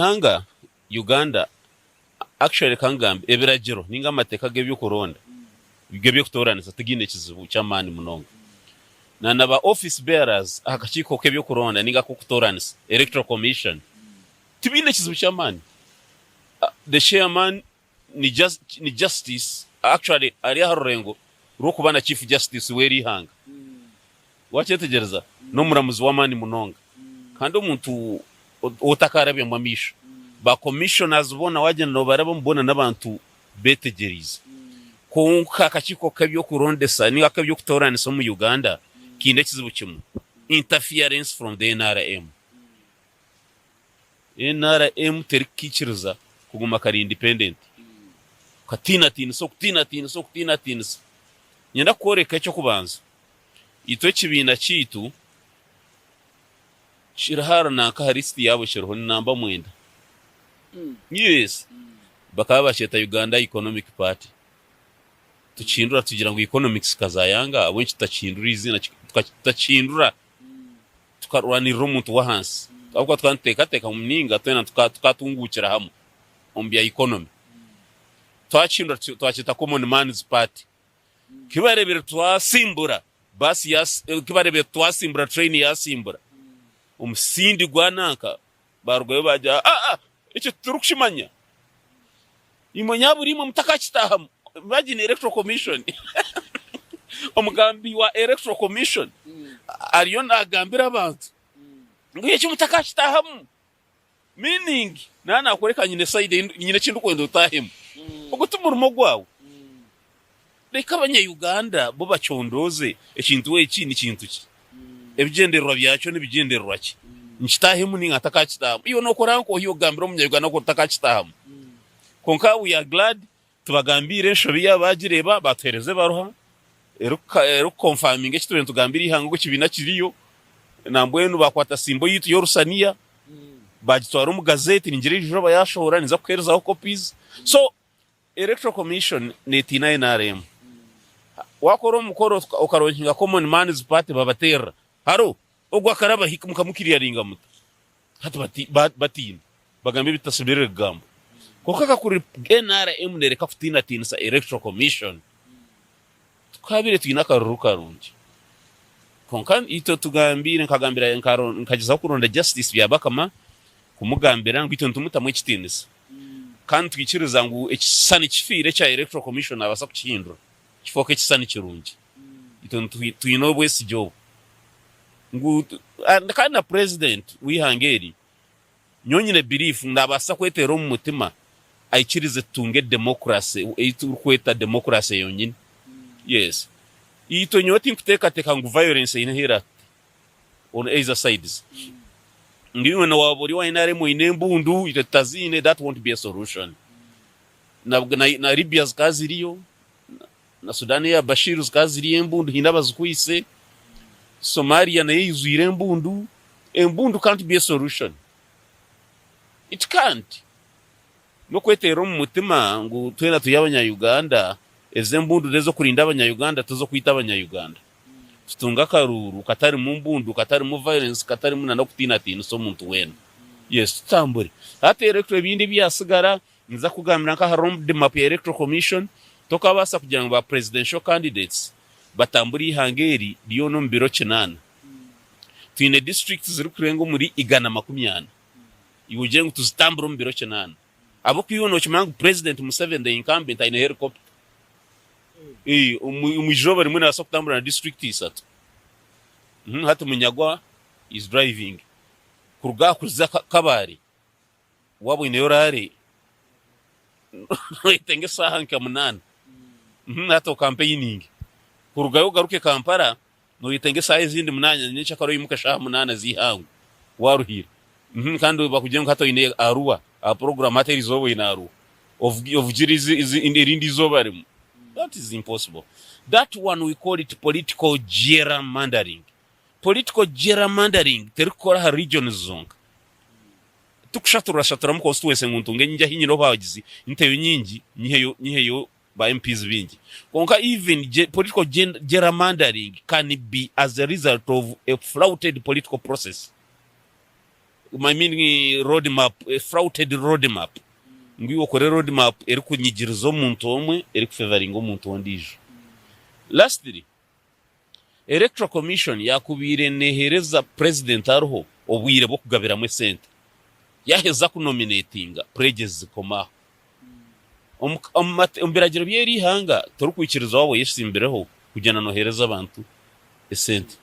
Ihanga Uganda actually reka ngambe ebiragiro ninga amateeka g'ebyokuronda g'eby'okutoranisa tigaine kizibu ky'amaani munonga. Na na ba office bearers aha kakiiko k'ebyokuronda ninga ak'okutoranisa, Electoral Commission, tibaine kizibu ky'amaani. The chairman ni ni justice actually ari aha rurengo rw'okuba na chief justice w'eri ihanga. Wakyetegyereza? N'omuramuzi w'amaani munonga kandi omuntu otakarabyamu amaisho. Ba commissioners boona wagyenda nobaraba boona n'abantu betegyereize. Kwonka akakiiko k'ebyokurondesa ninga ak'eby'okutoranisa omu Uganda kaine ekizibu kimwe, interference from the nrm. Nrm terikukiikiriza kuguma kari independent. Katiinatiinisa okutiinatiinisa okutiinatiinisa. Niinyenda kukworeka eky'okubanza, itwe ekibiina kyaitu kiri hare nanka aha lisiti yaabo kiriho ni namba mwenda. Yes, bakaba bakyeta Uganda Economic Party. Tukihindura tugira ngu economics kazayanga ahabw'enki tutakihindura eiziina tutakihindura tukarwanirira omuntu w'ahansi ahabw'okuba tukaba nituteekateeka ngu ninga twena tukatunguukira hamwe omu bya economy. Twakihindura twakyeta Common Man's Party. Ku bareebire twasimbura baasi ya ku bareebire twasimbura train yasimbura, omusindi gwa nanka baarugayo baagira aa ekyo titurikukimanya. Imwe nyabura imwe mutakakitaahamu. Imagine Electoral Commission omugambi wa Electoral Commission ariyo naagambira abantu ngu eki mutakakitaahamu. Meaning naaba naakworeka nyine side ei nyine eki ndikwenda otaahemu. Ogwo ti murimo gwawe. Reka abanya-Uganda bo bacondooze ekintu eki ni kintu ki? Ebigyendererwa byakyo ni bigyendererwa ki? Nkitaahemu nainga ntakakitaahamu? Iwe nookora nk'ohi okugambira omunya-Uganda ngu otakakitaahamu? Kwonka we are glad tubagambiire enshobi yaabo baagireeba, baatuheereza ebaruha erikukonfaminga eki tubaire nitugambira eihanga ngu ekibiina kiriyo. Nambwenu baakwata simbo yaitu y'orusaniya baagitwara omu gazeti, ningira erizooba yaashohora ninza kukuheerezaho copies. So Electoral Commission netiina nrm. Wakora omukoro okalaunchinga Common Man's Party babaterera. Haro ogwo akaraba hika mukamukiriyaringa muta? Hati batiina bagamba ebitashemereire kugambwa. Kwonka kakuri nrm nereka kutiinatiinisa Electoral Commission tukabaire twine akaruru karungi. Kwonka itwe tugambiire nkagambira nkagyezaho kuronda Justice Byabakama kumugambira ngu itwe nitumutamu ekitiinisa. Kandi nitwikiriza ngu ekishushani kifiire ekya Electoral Commission naabaasa kukihindura kifooke ekishushani kirungi. Itwe twine obwesigye obwo ngu kandi na Purezidenti w'eihanga eri, nyowe nyine belief ngu naabaasa kweteera omu mutima aikirize tutunge democracy ei turikweta democracy yonyini. Yes. Itwe nyowe tinkuteekateeka ngu violence eine ahu eratuta on either sides. Ngu iwe waaba ori owa nrm oine embundu itwe tutaziine, that won't be a solution. Na, na, na Libya zikaba ziriyo, na Sudan eya Bashir zikaba ziriyo embundu haine abazikwaitse, Somalia nayo eijwire embundu. Embundu can't be a solution. It can't. N'okweteera omu mutima ngu twena turi abanya-Uganda, ezi embundu n'ez'okurinda abanya-Uganda tiz'okwita abanya-Uganda. Tutunge akaruuru katarimu mbundu, katarimu violence, katarimu na n'okutiinatiinisa omuntu weena. Yes, tutambure. Hati electoral ebindi ebyatsigara, ninza kukugambira nka aha road map ya Electoral Commission, tokabaasa kugira ngu ba presidential candidates batambure eihanga eri ryona omu biro kinaana. Twine districts zirikurenga omuri 140. Iwe ogire ngu tuzitambure omu biro kinaana. Ahabw'okuba iwe nookimanya ngu President Museveni the incumbent aine helicopter. Omu izooba rimwe naabaasa kutambura na district isatu. Hati Munyagwa is driving kuruga aha kuza Kabale waaba oineyo oraare noyetenga eshaaha nka munaana. Hati okampeininge. Kurugayo ogaruke Kampala Noyetenga esaaha ezindi munaana nyekyakare oimuke eshaaha munaana z'eihangwe waruhire kandi bakugire ngu hati oine Arua aha program hati erizooba oine Arua ovugire erindi izooba rimwe that is impossible that one we call it political gerrymandering political gerrymandering terikukora aha regions zonka tikushaturashaturamu constituency ngu ntunge nyingi ahi nyine obuhagizi nteyo nyingi nyiheyo nyiheyo ba MPs baingi. Kwonka even political gerrymandering can be as a result of a flouted political process. I mean road map, a flouted road map. Ngu iwe okore road map erikunyigiriza omuntu omwe erikufevaringa omuntu ondiijo. Lastly, Electoral Commission yakubaire neheereza President ariho obwire bw'okugabiramu esente. Yaheza kunominatinga, pledges zikoma aho. Omu biragiro by'eri ihanga, torikwikiriza waaba oyesimbireho kugyenda noheereza abantu esente.